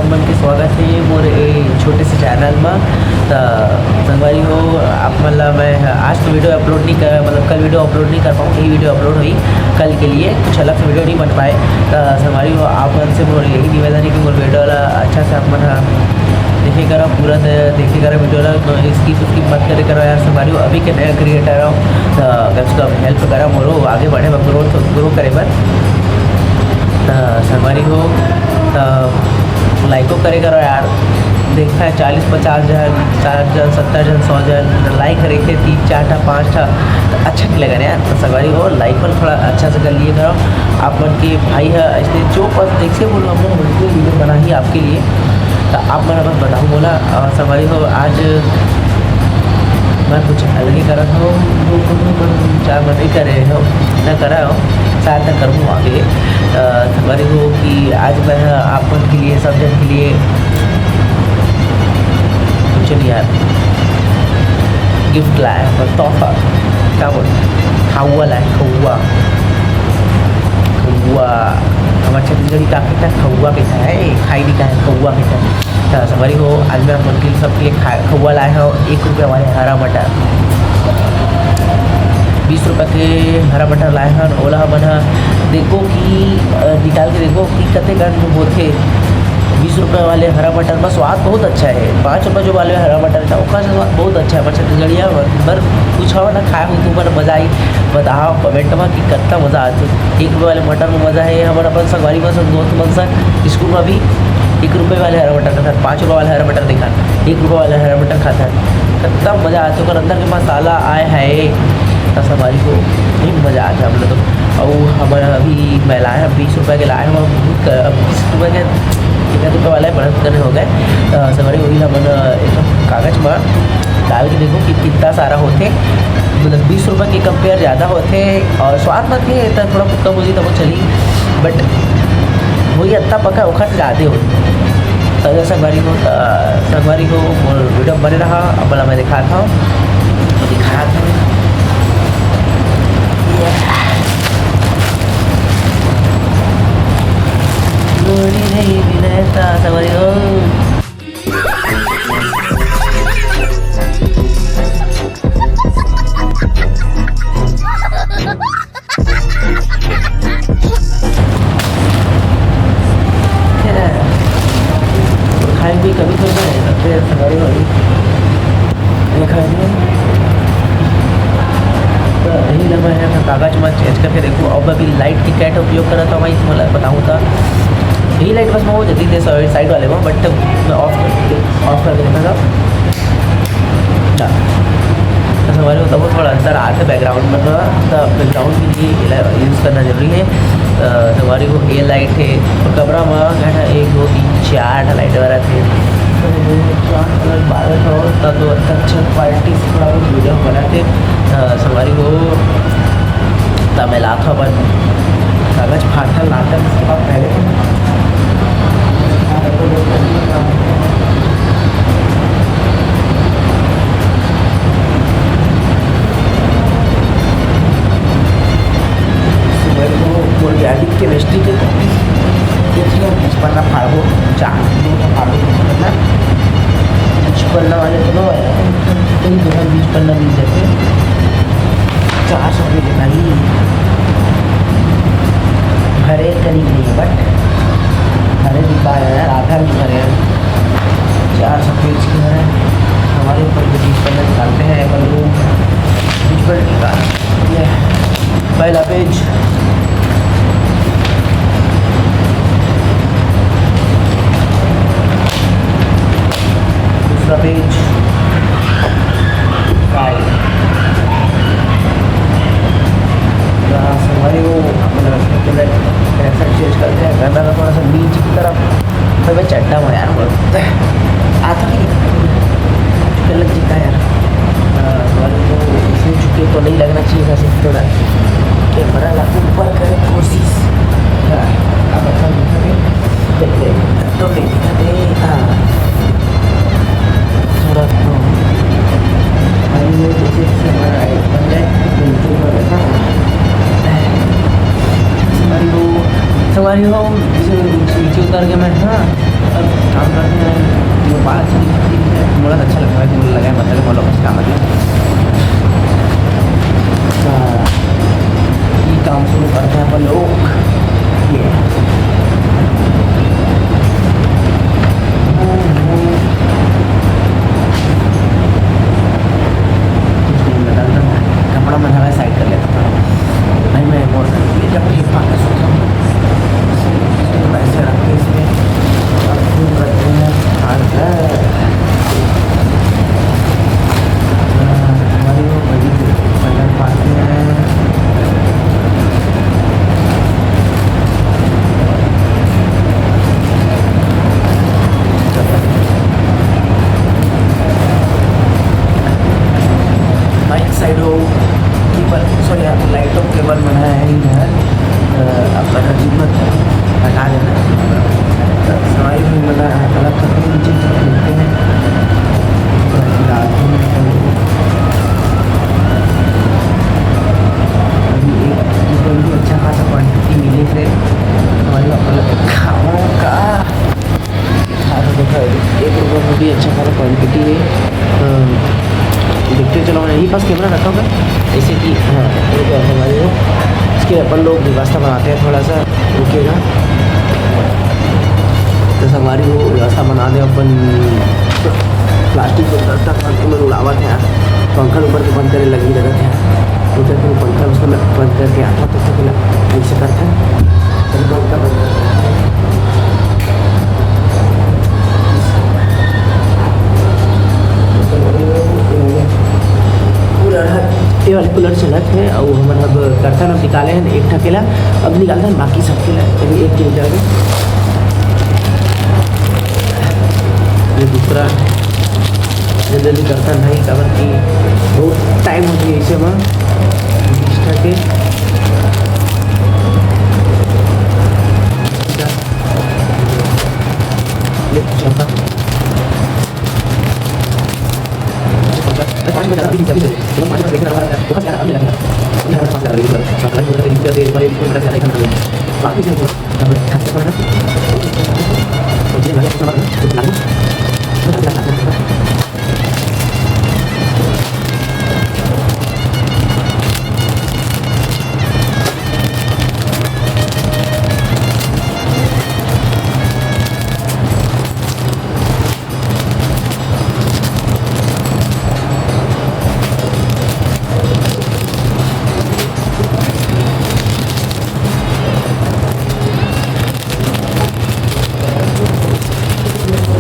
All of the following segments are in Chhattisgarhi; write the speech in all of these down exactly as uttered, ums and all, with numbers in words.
मन के स्वागत हे मोर ए छोटे से चैनल म। त संगवारी हो, आप मन ला मैं आज तो वीडियो अपलोड नहीं कर, मतलब कल वीडियो अपलोड नहीं कर पाऊँ, ये वीडियो अपलोड होई कल के लिए, कुछ अलग से वीडियो नहीं बन पाए। त संगवारी हो, आप मन से मोर यही निवेदन है कि मोर वीडियो ला अच्छा से आप मन ह देखे करा, पूरा दे-, देखे करा वीडियो ला, स्किप स्किप मत करे करा यार संगवारी हो। अभी के नया क्रिएटर हो, त कम से कम हेल्प करा मोरो आगे बढ़े बर, ग्रोथ, ग्रो करे बर। त संगवारी हो, त लाइको करे करो यार। देखता है चालीस पचास जन, साठ जन, सत्तर जन, सौ जन लाइक करे थे, तीन चार ठा, पाँच ठा, त अच्छा नहीं लगा ना यार। त संगवारी हो, लाइक मन थोड़ा अच्छा से कर लिए करो। आप मन के भाई है ऐसे जो बस देख से बोलो, हम लोग वीडियो बना ही आपके लिए। त आप मन बस बताओ बोला, अ, संगवारी हो, आज मैं कुछ अलग ही करत हूँ, जो कुछ भी मन चाह मन नहीं करे हो, न करा हो, शायद न करूँ आगे। अ, संगवारी हो कि आज मैं आप मन के लिए, सब जन के लिए कुछ नहीं यार, गिफ्ट लाया हूँ, तोहफा, क्या बोलते हैं, खउआ लाया, खउआ, खउआ, हमारे छत्तीसगढ़ी का कहता है, खउआ कहता है, खाई नहीं कहा है, खउआ कहता है। त संगवारी हो, आज मैं आप मन के सबके लिए खा-, खउआ लाया हूँ, एक रुपया वाले हरा मटर, बीस रुपया के हरा मटर लाए हन। ओला हमन ह देखो कि, अ, निकाल के देखो कि कतेक कन होथे। बीस रुपया वाले हरा मटर में स्वाद बहुत अच्छा है, पाँच रुपया जो वाले हरा मटर था, ओकर से स्वाद बहुत अच्छा है। पर छत्तीसगढ़िया बर कुछ हो ना खाए हो, तुमन मजा आई, बताओ कमेंट में कि कितना मजा आथे। एक रुपये वाले मटर में मजा है। हमर अपन संगवारी मन संग, दोस्त मन संग स्कूल में भी एक रुपये वाले हरा मटर खाथन, पाँच रुपये वाले हरा मटर देखा, एक रुपये वाले हरा मटर खाथन, कितना मजा आथे। ओकर अंदर के मसाला आए है, त संगवारी हो, यही मजा आथे हम लोग तो। और हमर अभी मैं लाए हैं बीस रुपये के, लाए हैं बहुत क-, अब बीस रुपये के, एक रुपये वाला है, बढ़त करने हो गए। त संगवारी हो, हमन एक ठो कागज में डाल के देखो कि कितना सारा होथे, मतलब बीस रुपये के कंपेयर ज़्यादा होथे और स्वाद में थे तो थोड़ा बहुत कम हो जाए तो वो चली, बट वही अत्ता पका ओखर ज़्यादा हो। तो अगर संगवारी हो, तो संगवारी हो, मोर वीडियो बने रहा, अब वाला मैं दिखाता हूँ, तो दिखाता हूँ। ये। गोरी नहीं मिले तो संगवारी हो। खाए भी कभी तो नहीं, सबसे बड़ी वाली। ये खाए भी। तो यही लगा है, मैं कागज में चेंज करके देखूँ। अब अभी लाइट की कैट उपयोग करा था भाई, तुम्हारा बताऊँ था। यही लाइट बस मैं वो जल्दी दे साइड वाले में, बट मैं ऑफ कर, ऑफ करके देखा था। अच्छा, तो संगवारी हो, तब वो थोड़ा अंदर आके बैकग्राउंड में थोड़ा, तो बैकग्राउंड के लिए यूज़ करना जरूरी है। तो संगवारी हो, ये लाइट है और कमरा में क्या था, एक, दो, तीन, चार ठा लाइट वाला थे। तो वो चार कलर बारह ठा और था, तो अच्छा, अच्छा क्वालिटी से थोड़ा बहुत वीडियो बनाते। तो संगवारी हो, त मैं लाथव अपन कागज फाटल लाथव, उसके बाद पहले सुबह को बोल के आदि केमिस्ट्री के कॉपी देख लो, बीस पन्ना फाड़ो, चार दो तो फाड़ो, बीस पन्ना, बीस पन्ना वाले तो लो, कई जगह बीस पन्ना मिल जाते। चार सौ रुपये के करीब भरे, करीब नहीं है, बट भरे भी पा रहे हैं, आधा भी भरे हैं। चार सौ पेज की है, हमारे ऊपर भी बीस पन्ना निकालते हैं अपन लोग। बीस पन्ना निकाल, ये पहला पेज, दूसरा पेज, फाइव। यहाँ से हमारे वो अपना कलर, कलर चेंज करते हैं, करना था थोड़ा सा नीचे की तरफ। भाई, मैं चड्ढा हूँ यार, बोल। आता नहीं। कलर जीता यार। हाँ, हमारे को इसमें झुके तो नहीं लगना चाहिए था सिर्फ थोड़ा। कैमरा ला ऊपर करे कोशिश। हाँ, अब अपन दिखा दे। देखते हैं। तो नहीं दिखा दे। हाँ। थोड़ा तो। अभी ये जैसे जैसे हमारा आइस बन जाए, तो नीचे ऊपर बैठा। हमारी वो, हमारी वो, नीचे, नीचे उतर के मैं, हाँ। काम करते हैं, जो बात अच्छी लगती है, थोड़ा सा अच्छा लगता है, जो लगा है, मतलब, वो लोग काम करते हैं। अच्छा, ये काम शुरू करते हैं अपन लोग। ये। कुछ नहीं, मैं डालता हूँ। कपड़ा मंगाना है, साइड कर लेता हूँ। भाई, मैं मोटरसाइकिल लेकर फिर वापस हो जाऊँ। इसको थोड़ा ऐसे रख के इसमें और फिर करते हैं हाथ। हमारी वो बड़ी बटन पाते हैं। माइक साइड हो, केबल, सॉरी, यहाँ पे लाइट ऑफ केबल बनाया है इधर। अ, आपका खिदमत हटा देना। सवारी भी बना है, अलग करके नीचे से देखते हैं। अभी एक रुपये में भी अच्छा खासा क्वांटिटी मिले थे। सवारी आपको लगे खाऊंगा। हाँ, तो देखो, एक रुपये में भी अच्छा खासा क्वांटिटी है। अ, देखते चलो, मैं यहीं पास कैमरा रखा होगा, जैसे कि, हाँ, रुको, हमारे को इसके अपन लोग व्यवस्था बनाते हैं, थोड़ा सा रुकेगा। तो संगवारी हो, व्यवस्था बना दे अपन। प्लास्टिक के बर्तन, बर्तन में उड़ावत है, पंखा ऊपर के बंद करे लगी लगत है। उधर को पंखा उसको बंद करके आता तो उसको बोला, ऐसे करते हैं। पूरा ये वाले कूलर चलत है, और हमन अब करथन, अब निकाले हैं एक ठकेला, अब निकालथन बाकी सबके ला, अभी एक के निकाल के। ये दूसरा जल्दी जल्दी करथन भाई, काबर कि बहुत टाइम हो गया इसे में निष्ठा के।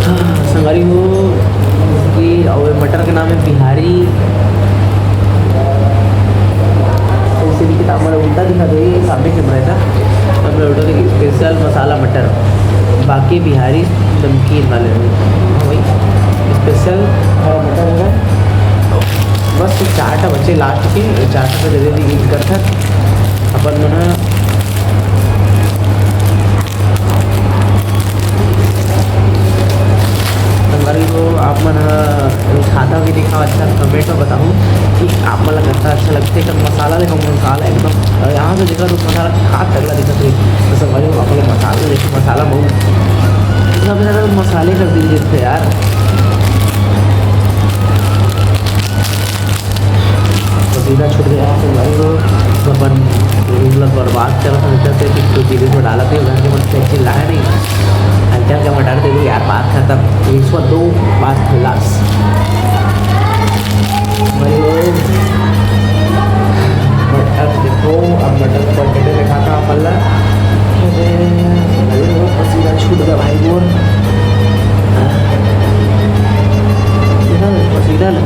हाँ, संगवारी हो, कि और मटर के नाम है बिहारी। ऐसे भी किताब में उल्टा दिखा दे, ये सामने कैमरा था। हमने ऑर्डर की स्पेशल मसाला मटर, बाकी बिहारी नमकीन वाले में। हाँ भाई, स्पेशल हरा मटर है। बस ये चार ठा बचे लास्ट के, ये चार ठा का जल्दी जल्दी ईट करथन अपन मन ह। संगवारी हो, आप मन ह खाता के देखा, अच्छा कमेंट में बताहू कि आप मन ला कतना अच्छा लगथे। एकर मसाला देखो, मसाला एकदम, यहाँ से देखा तो मसाला का तगड़ा दिखत हे। तो संगवारी हो, आप मन मसाला देखो, मसाला बहुत, इतना भी ज्यादा मसाले कर दिल देते यार। पसीना छूट गया है, तो भाई वो अपन रूम ला बर्बाद करत हन, इधर से कुछ कुछ चीजें तो डालत है, उधर के मन से चिल्लाया नहीं। हल्का हल्का मटर दे दो यार, बात खत्म। एक सौ दो, बात खलास। भाई वो मटर देखो, अब मटर ऊपर कैसे देखा था अपन ला। अरे भाई वो पसीना छूट गया भाई मोर। देखा पसीना ना।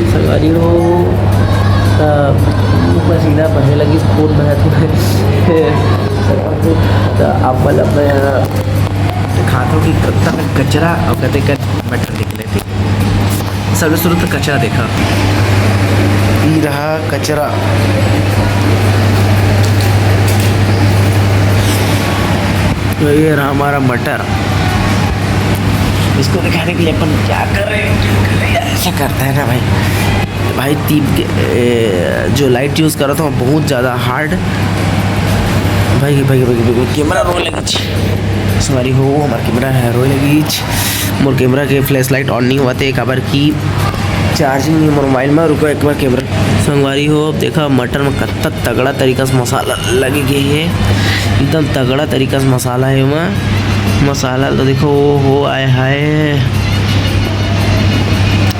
संगवारी हो, त पसीना बहे लगिस, खून बहत हे। त आप मन ल मैं दिखात हूँ कि कतका कचरा अउ कतेक मटर निकले थे। सबले शुरू तो कचरा देखा, ई रहा कचरा। तो ये रहा हमारा मटर। इसको दिखाने के लिए अपन क्या कर रहे हैं, क्या कर रहे हैं, ऐसा करता है ना भाई। भाई, तीन के, ए, जो लाइट यूज़ कर रहा था, वो बहुत ज़्यादा हार्ड। भाई भाई भाई भाई, कैमरा रोए लगिच। संगवारी हो, हमार कैमरा ह रोए लगिच। मोर कैमरा के flashlight on नहीं होवत हे, काबर कि charging नहीं मोर मोबाइल में। रुको एक बार कैमरा। संगवारी हो, अब देखा मटन में कत्ता तगड़ा तरीका से मसाला लगे गे हे, एकदम तगड़ा तरीका से मसाला हे ओमा। मसाला तो देखो, ओ हो, आय हाय।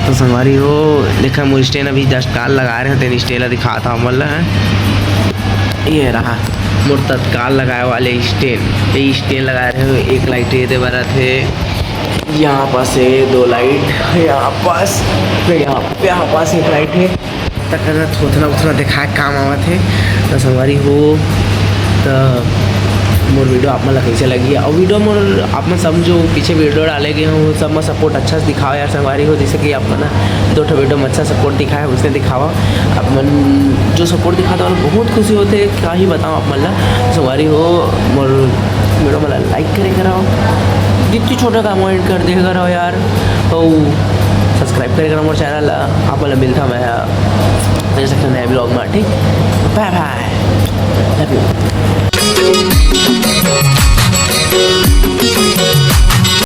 तो संगवारी हो, देखा मोर stand अभी just काल लगा रहे हो, तेन stand ला दिखाता हूँ, मतलब ये रहा मोर तत्काल लगाए वाले stand। ये stand लगा रहे हो, एक light ये दे बरत हे, यहाँ पास है दो light, यहाँ पास, फिर यहाँ पे, यहाँ पास एक light है। तक थोथना उथना दिखाए काम आवत है। तो संगवारी हो, तो मोर video आप मन ला कैसे लगी, और video मोर आप मन समझो, पीछे video डाले गए हो, सब में support अच्छा से दिखाओ यार संगवारी हो। जैसे कि आप मन दो ठो video में अच्छा support दिखाए, उसने दिखावा। आप मन जो support दिखाता हो, बहुत खुशी होते है, क्या ही बताओ आप मन ला। संगवारी हो, मोर video मन ला like करे कराओ, जितनी छोटा comment कर दे कराओ यार, और subscribe करे कराओ मोर channel ला। आप मन ला मिलता मैं देख सकते हो नए vlog में, ठीक, bye bye।